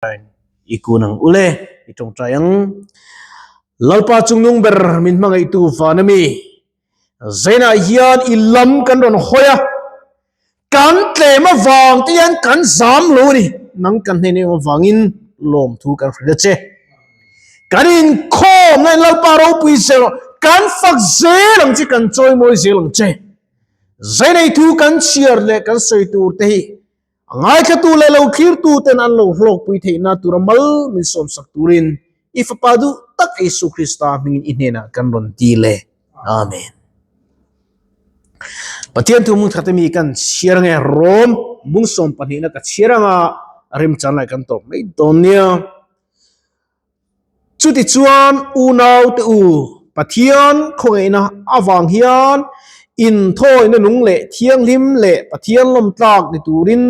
I kun ang ule, i tawngtai ang. Lalpa chungnung ber min hmangaihtu van ami. Zainah hian i lam kan rawn hawi a, kan tlem avang te hian kan zam lo a ni. Nang kan hnen em avangin lawmthu kan hrilh a che. Kan inkhawm na in Lalpa ropui zel rawh, kan fak zel ang che, kan chawimawi zel ang che. Zainei thu kan chhiar leh kan sawi tur te hi A ngaithlatu leh lo thlirtu ten an lo hlawkpui theihna tura mal min sawmsak turin i Fapa duh tak Isu Krista hmingin i hnenah kan rawn ti le. Amen. Pathian thu mung thate mi kan chhiar ange Rom bung sawm pahnihna ka chhiar anga remchan lai kan tawp mai dawn nia. Chutichuan unaute u, Pathian khawngaihna avang hian inthawina nung leh thianghlim leh Pathian lawmtlak ni turin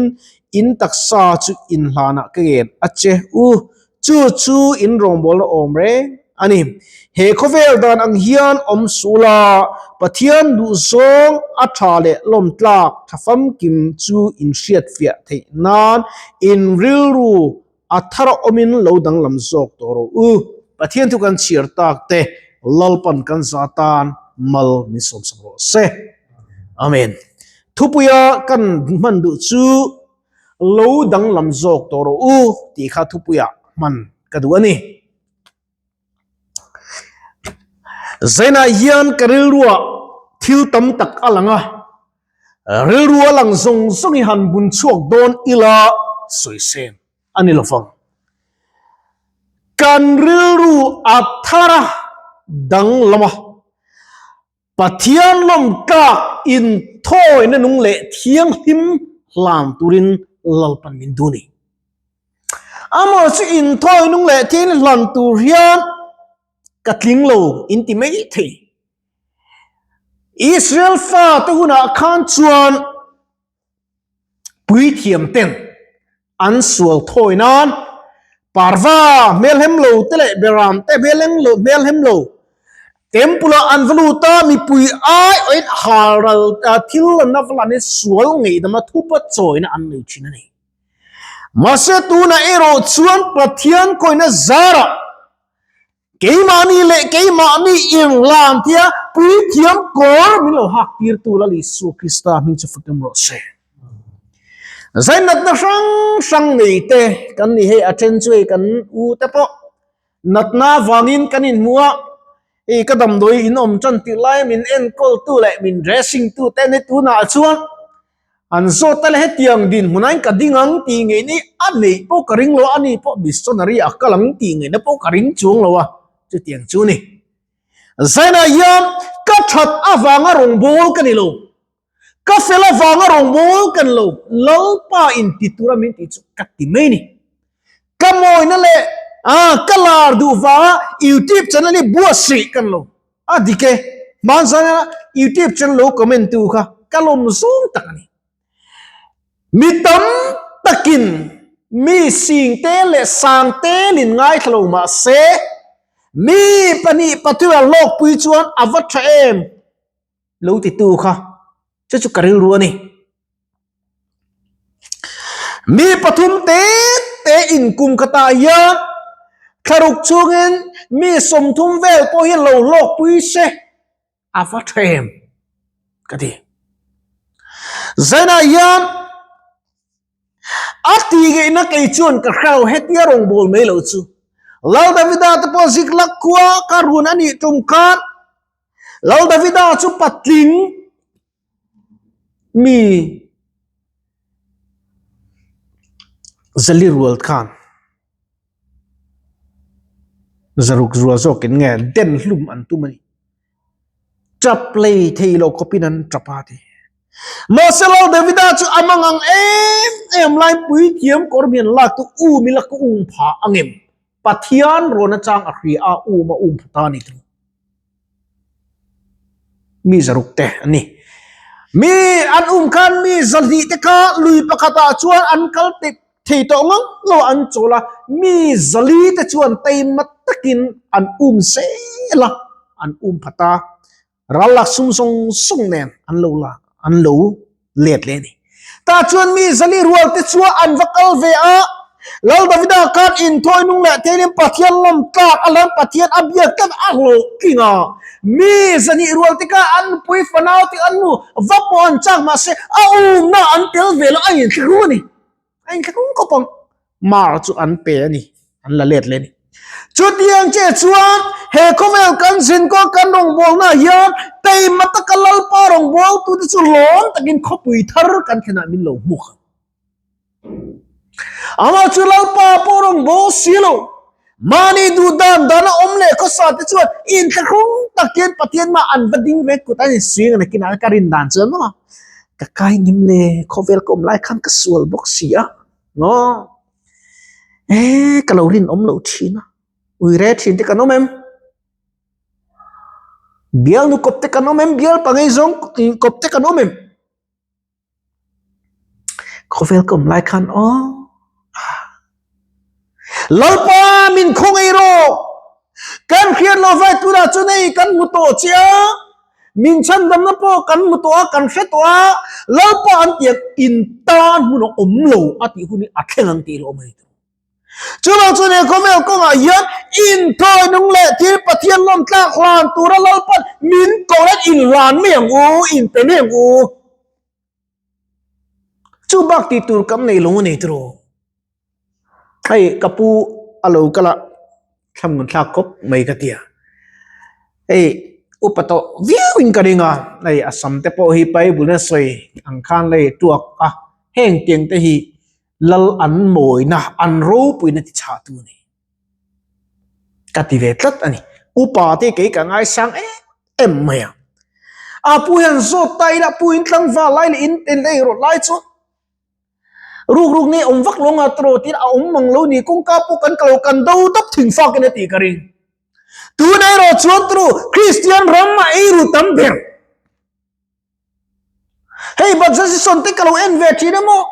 in taksa chu inhlanah ka ngen a che u. Chu chu in rawngbawlna awm reng a ni. He khawvel dan ang hian awm suh la, Pathian duhzawng a tha leh lawmtlak tha famkim chu in hriatfiah theih nan in rilru A thar awmin lo danglam zawk tawh rawh u. Pathian thu kan chhiar tak te Lalpan kan za tan mal min sawmsak rawh se. Amen. Thupuia kan hman duh chu lo danglam zawk tawh rawh u tih kha thupuia hman ka duh a ni. Zainah hian ka rilruah thil tam tak a lang a, rilru a lang zawng zawng i han bun chhuak dawn ila sawisem a ni lovang. Kan rilru a thar a danglam a, Pathian lawmtlak inthawina nung leh thianghlim hlan turin Lalpan min duh a ni. Amaw chu inthawi nung leh thianghlim hlan tur hian ka tling lo in ti mai thei. Israel fate hunah khan chuan Puithiam ten an sual thawi nan parva hmelhem lo te leh beram te hmelhem lo hmelhem lo temple ah an va lut a mipui ai awhin halral thil an va lan in sual ngeihdama thupa chawina an nei thin a ni. Mahse tunah erawh chuan Pathian khawina zarah Keimahni leh keimahni inlan tia puithiam kawr min lo hak tirtu Lal Isua Krista hming chu fakim rawh se. Zainatna hrang hrang nei te kan ni hei a then chu hei kan u te pawh natna avangin kan inhmu a, hei ka damdawi in awm tan tih laia min enkawl tu leh min dressing tu te ni tunah chuan An zawt a le hetiang dinhmunain ka ding ang tih ngeihna hi a neih pawh ka ring lo a, ani pawh missionary a kal ang tih ngeihna pawh ka ring chuang lo a, chutiang chu ni. Zainah hian ka that avanga rawngbâwl ka ni lo, ka fel avanga rawngbâwl ka ni lo, Lalpa in ti tura min tih chu ka ti mai ni. Ka mawina leh ka lar duh vanga YouTube channel hi buatsaih ka ni lo. A dik e, hmanzana YouTube channel lo comment tu kha ka lawm zawng tak a ni. Mi tam takin mi sing te leh sang telin ngaithla lo mah se, mi pahnih pathum a hlawkpui chuan a va tha em lo ti tu kha chu chu ka rilru a ni. Mi pathum te te inkum khatah hian thlaruk chungin mi 30 vel pawh hi lo hlawkpui se a va tha em ka ti. Zainah hian a tih ngeihna kei chuan ka hrau hetia rawngbâwl mai lo chu. Lal Davida te pawh Ziklag khua ka run a nih tum khan Lal Davida chu patling Mi zali rual khan zaruk rual zawkin nge den hlum an tum a ni. Tap lei thei lo khawpin an tap a ti. Mahse Lal Davida chu a mangang em em lai puithiam kawr mian lak chu um ila ka um pha angem Pathian rawn atang a hria a um a um pha ta a ni thung. Mi zaruk te an ni. Mi an um khan mi zahnih te kha lui pakhatah chuan an kal thei tawh ngang lo a an chawl a, mi zali te chuan taima takin an um zel a, an um phat a, ral lak sum zawng zawng nen an lo la an lo let leh a ni. Tah chuan mi zali rual te chuan an va kal ve a. Lal Davida khan inthawi nung leh theihin Pathian lawm tlak a hlan Pathian a biak tlat a hlawhtling a. Mi zahnih rual tikah an nupui fanau te an nu va pawh an chak mahse a umna an tel ve lo a inthlahrung a ni. A inthlahrung khawp ang. Mar chu an pe a ni. An la let leh a ni. Chutiang che chuan he khawvel kan zinkaw kan rawngbawlna hian teima taka Lalpa rawngbawltute chu lawm takin khawpui thar kan thlenah min lo hmuak ang. Amah chu Lalpa pawh rawn bawl si lo. Mahni duh dan dana awm leh khawsa te chuan inthlahrung tak hian Pathian mah an va ding ve kut an insuing a nakinah ka rin dan chuan maw ka kai ngim le khawvel ka awm lai khan ka sual bawk si a maw e ka lo rinawm lo thin a ui re thin te kan awm em bialnu kawp te kan awm em bial pangei zawng kawp te kan awm em. Khawvel ka awm lai khan aw Lalpa min khawngaih rawh kan hriat loh vai tunah chuan hei kan hmu tawh che a min chhandamna pawh kan hmu tawh a kan hre tawh a Lalpa an tiang in tan hun a awm lo a tih hun hi a thleng ang tih hlawh mai. Chuvang chuan he khawvel kawngah hian inthawi nung leh thil Pathian lawm tlak hlan tura Lalpan min koh inhlan mai ang u, inpe mai ang u. Chu bak tih tur kan nei lo a ni tiraw? Hei ka pu a lo kal a, thlam kan thlak khawp mai ka ti a. Hei upa tawh viauin ka ring a, hei a sam te pawh hi Bible-in a sawi ang khan lei tuak a, heng tiang te hi Lal an mawina, an ropuina ti chhahtu a ni. Ka ti ve tlat a ni. Upa te kei ka ngaisang em em mai a. A pu hian zawt ta ila pu in tlangval lai leh in tel ei rawh lai chu ruk ruk nei awm vak lo nga tawh tin a awm mang lo ni kawngka pawh kan kalo kan do dap thing fak in a tih ka ring. Tun erawh chuan turu Kristian ram a ei ru tam ber. Hei Baptist te ka lo en ve thin emaw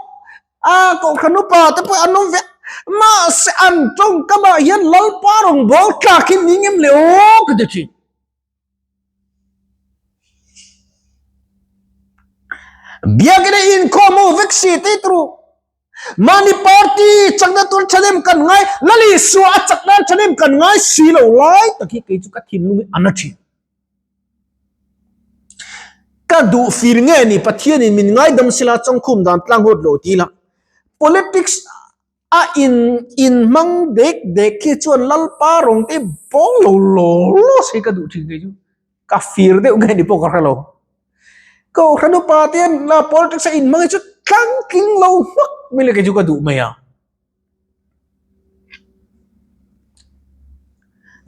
a kohhran upa te pawh an awm ve mahse an tawngkamah hian Lalpa rawngbâwl tlak hi ni ngem le aw ka ti thin. Biakina inkhawm ho vek si tei turu mahni party chakna tur thahnem kan ngai Lal Isua a chak nan thahnem kan ngai si lo lai tak hi kei chu ka thinlung hi a na thin. Ka duh fir nge ni Pathianin min ngaidam sila chawngkhum dan tlang hawt lo ti la. Politics a in in hmang dek dek khi chuan Lalpa rawng te bawng lo law law se ka duh thin kei chu. Ka fir deuh nge ni pawh ka hre lo. Kohhran upa te hian politics a in hmang hi chu tlang tling lo hmak mai le kei chu ka duh mai a.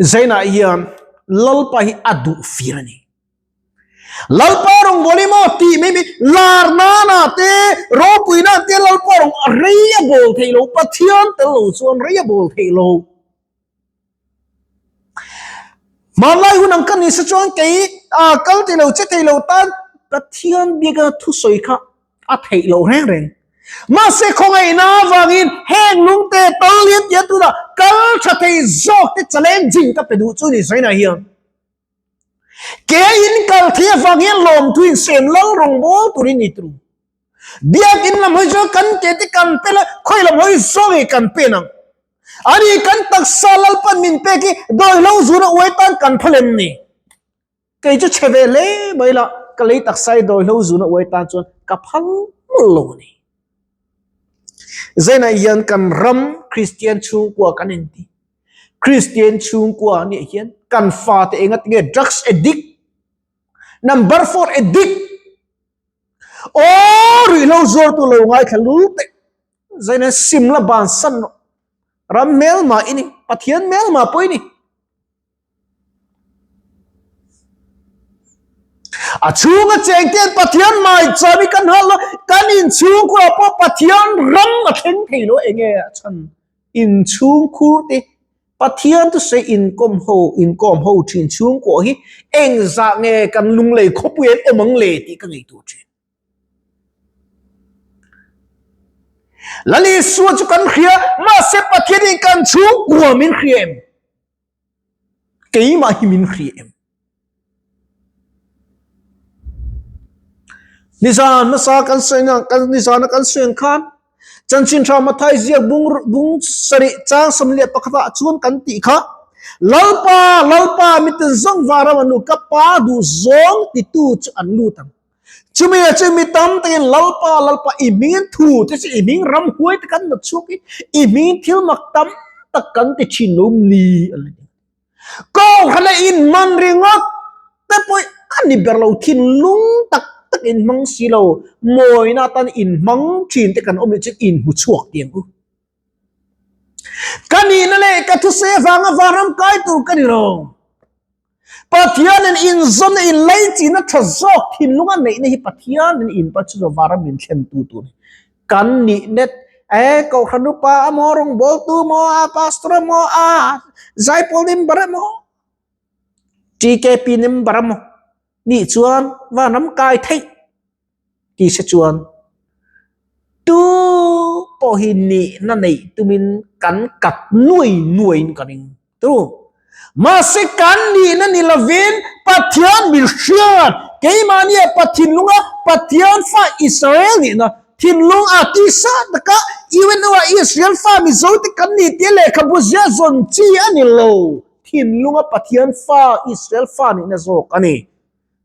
Zainah hian Lalpa hi a duh fir a ni. Lalpa rawngbawlh hi maw tih mai mai lar nana te ropui nan te Lalpa rawng a rei a bawl theih lo Pathian tel lo chuan rei a bawl theih lo. Hmanlai hun ang ka ni se chuan kei kal thei lo che thei lo tan Pathian biaka thusawi kha a theih loh reng reng. Mahse khawngaihna avangin heng lungte tal lian tia tunah kal tha thei zawk te challenging ka pe duh chu ni Zaina hian. Ke in kal thei avang hian lawmthu in sem lal rawngbâwl turin ni turu. Biakin lam hawi chuan kan ke te kan pen a, khawi lam hawi zawng nge kan pen ang? Ani kan taksa Lalpan min pek hi dawihlo zuna uai tan kan phal em ni? Kei chu chhe ve hle mai la, ka lei taksa hi dawihlo zuna uai tan chuan ka phal mawlh lo a ni. Zainah hian kan ram Kristian chhungkua kan inti. Kristian chhungkua nih hian kan fate enga tinge drugs addict, number 4 addict, Aw ruihhlo zuartu lo ngaithla lul teh. Zaina sim la ban san rawh. Ram hmelma i ni, Pathian hmelma pawh i ni. A chhunga chengte Pathian mai chuan i kan hal lo, kan inchhungkhurah pawh Pathian ram a thleng thei lo enge a chhan inchhungkhur te Pathian thusawi inkawm ho inkawm ho thin chhungkaw hi engzah nge kan lunglei khawpui an awm ang le tih ka ngaihtuah thin. Lal Isua chu kan hria, mahse Pathianin kan chhungkua min hria em? Keimah hi min hria em? Nizan hmasa kan sawi na, kan nizana kan sawi ang khan. Chanchin tha Mathai ziak bung bung sarih chang 11 ah chuan kan tih kha, Lalpa, Lalpa, mitin zawng varam an lut, ka pa duh zawng titu chu an lut ang. Chumi ah chuan mi tam takin Lalpa, Lalpa, i hmingin thu te chu i hming ram huai te kan nat chhuak i, i hmingin thil mak tam tak kan ti thin lo ni an la ti. Kohhran a inman ringawt te pawh a ni ber lo, thinlung tak tak inhmang si lo, mawina atan inhmang thin te kan awm leh chuan inhmu chhuak tiang u. Ka nihna leh ka thusei avanga vanram kai tur ka ni lo. Pathianin inzawmna inlaichinna tha zawk thinlunga neihna hi Pathianin inpa chu vanram min thlentu tur a ni. Kan nih net e Kohhran upa a maw rawngbawltu maw a pastor a maw a zaipawl member a maw TKP member a maw nih chuan vanram kai theih ti se chuan tu pawh hi nihna neih tumin kan kat nuai nuaiin ka ring. Tu. Mahse kan nihna ni lovin Pathian min hriat, keimahnia pa thinlunga Pathian fa Israel nihna thinlung a tisa taka UNO ah Israel fa Mizo te kan ni tia lehkhabu zia zawn chi a ni lo. Thinlunga Pathian fa Israel fa nihna zawk a ni.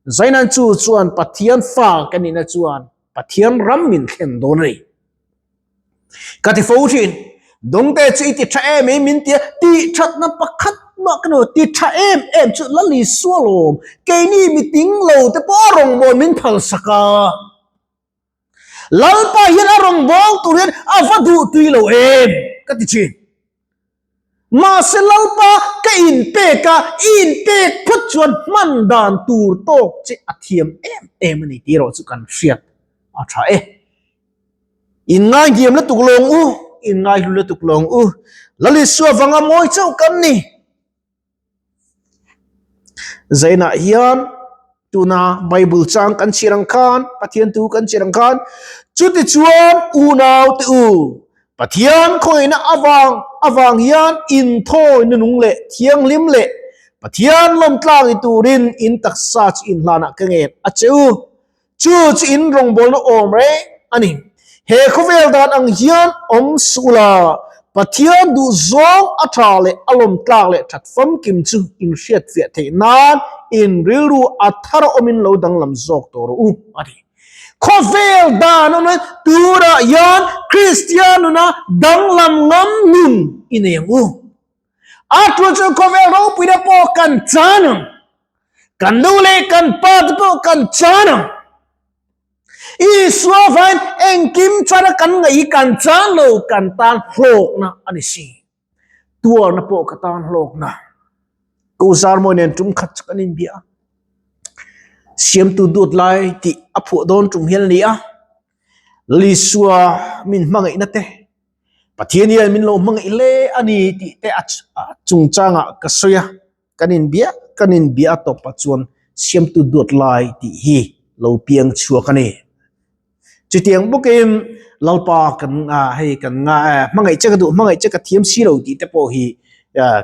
Zainan chu chuan Pathian fa kan nihna chuan Pathian ram min thlen dawn a ni. Ka ti fo thin, Dawngte chu i ti tha em em min tia, tih thatna pakhat mah ka nu, ti tha em em chu la li sual awm, keini mi ting lo te pawh a rawngbâwl min phal sak a. Lalpa hian a rawngbâwl tur hian a va duh tui lo em ka ti thin. Mahse Lalpa ka inpek a, i inpek phawt chuan hman dan tur tawk che a thiam em em a ni tih erawh chu kan hriat a tha e. In ngaihniam lutuk lawng u, in ngaihlu lutuk lawng u, Lalisua vanga mawi chauh kan ni. Zainah hian tuna Bible chang kan chhiar ang khan, Pathian thu kan chhiar ang khan, chuti chuan unau te u, Pathian khawihna avang avang hian inthawina nung leh thianghlim leh Pathian lawmtlak ni turin in taksa chu inhlanah ka ngen a che u. Chu chu in rawngbawlna awm reng a ni. He khawvel dan ang hian awm suh la, Pathian duh zawng a tha leh a lawm tlak leh that famkim chu in hriatfiah theih nan in rilru a thar awmin lo danglam zawk tawh rawh u, a ti. Khawvel dan awm hian tunah hian Kristian nuna danglam ngam nun i nei ang u. A tul chu khawvel ropuina pawh kan chan ang. Kan nu leh kan pa te pawh kan chan ang. Isua vain engkim chana kan ngaih hi kan chan lo, kan tan hlawkna a ni si. Tuarna pawh ka tan hlawkna. Ko Zarmawi nen tum khat chu kan inbia a. Siamtu duat lai tih a phuah dawn tum hian a ni a. Lisua min hmangaihna te Pathian hian min lo hmangaih hle a ni tih te a chungchangah ka sawi a, kan inbia kan inbia a tawpah chuan siamtu duat lai tih hi lo piang chhuak a ni. Chutiang bawkin Lalpa kan hei kan nga hmangaih che ka duh hmangaih che ka thiam si lo tih te pawh hi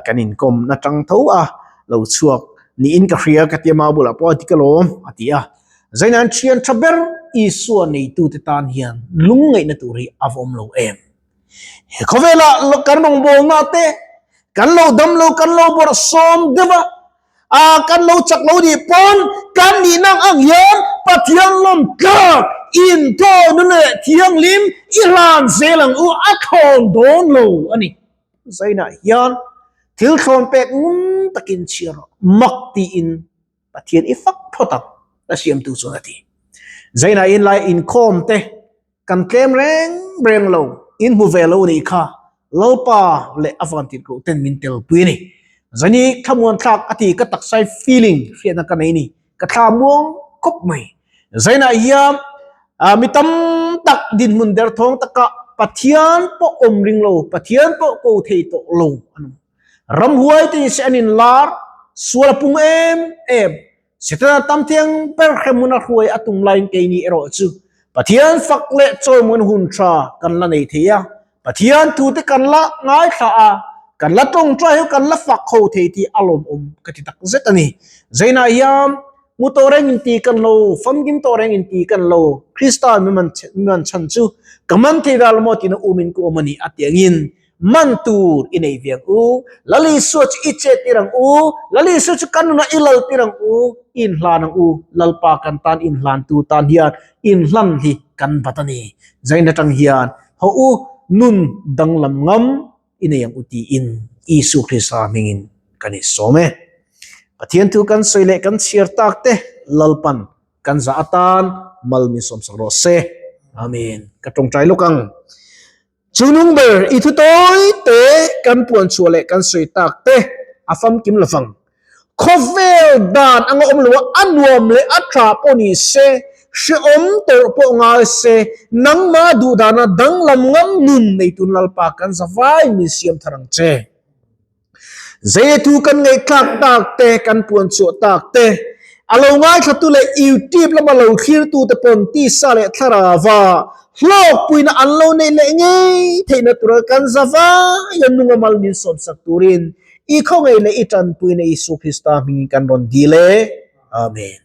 kan inkawm na tang tho a lo chhuak niin ka hria ka tia mau bulah pawh a ti ka lawm a ti a. Zaina'n thian tha ber Isua neitute tan hian lungngaihna tur hi a va awm lo em? He khawvelah kan rawngbawlna te, kan lo dam lo, kan lo bawrh sawm deuh a, a kan lo chak lo nih pawn kan nihna ang ang hian Pathian lawm tlak intawhna leh thianghlim i hlan zel ang u, a thlawn dawn lo a ni. Zainah hian thil thlawn pek ngun takin chhiar rawh, mak tiin Pathian i fak phawt ang, a siamtu chuan a ti. Zainah in lai inkhawm te kan tlem reng reng lo, in hmu ve lo nih kha Lalpa leh a van tirhkoh ten min telpui a ni. Zaini thlamuan thlak a ti ka taksai feeling hriatna ka nei ni, ka thla muang khawp mai. Zainah hian mi tam tak dinhmun derthawng taka Pathian pawh awm ring lo, Pathian pawh ko thei tawh lo an awm. Ramhuai te se an inlar, sual a pung em em. Setana tam thiang ber hremhmun a hruai a tum laiin keini erawh chu Pathian fak leh chawimawn hun tha kan la nei thei a, Pathian thu te kan la ngaithla a, kan la tawngtai ho kan la fak ho thei tih a lawmawm ka ti tak zet a ni. Zainah hian. Hmu tawh reng in ti kan lo, famkim tawh reng in ti kan lo, Krista mi man mi man chhan chu ka man thei ral maw tiin a um in ka um a ni a ti angin man tur i nei ve ang u. Lal Isua chu i chet tir ang u, Lal Isua chu kan nunah i lal tir ang u, i inhlan ang u, Lalpa kan tan inhlantu tan hian inhlan hi kan bat a ni. Zain atang hian haw u nun danglam ngam i nei ang u tiin Isu Krista hmingin kan insawm e. Pathian thu kan sawi leh kan chhiar tak te Lalpan kan zah atan mal min sawmsak rawh se. Amen. Ka tawngtai lawk ang. Chu nung ber i thu tawi te kan puan chhuah leh kan sawi tak te a famkim lovang. Khawvel dan anga awm lo a, a nuam leh a tha pawh ni se, hrehawm tawrh pawh ngai se, nangmah duh dana danglam ngam nun nei tun Lalpa kan zavai min siam thar ang che. Zeitu kan ngaihthlak tak te, kan puan chhuah tak te, a lo ngaithlatu leh YouTube lama lo thlirtute pawn tisa leh thlarava hlawkpuina an lo neih leh ngei theihna tura kan zavaia nunga mal min sawmsak turin I khawngaih leh i tanpuina Isu Krista hmingin kan rawn dil e. Amen.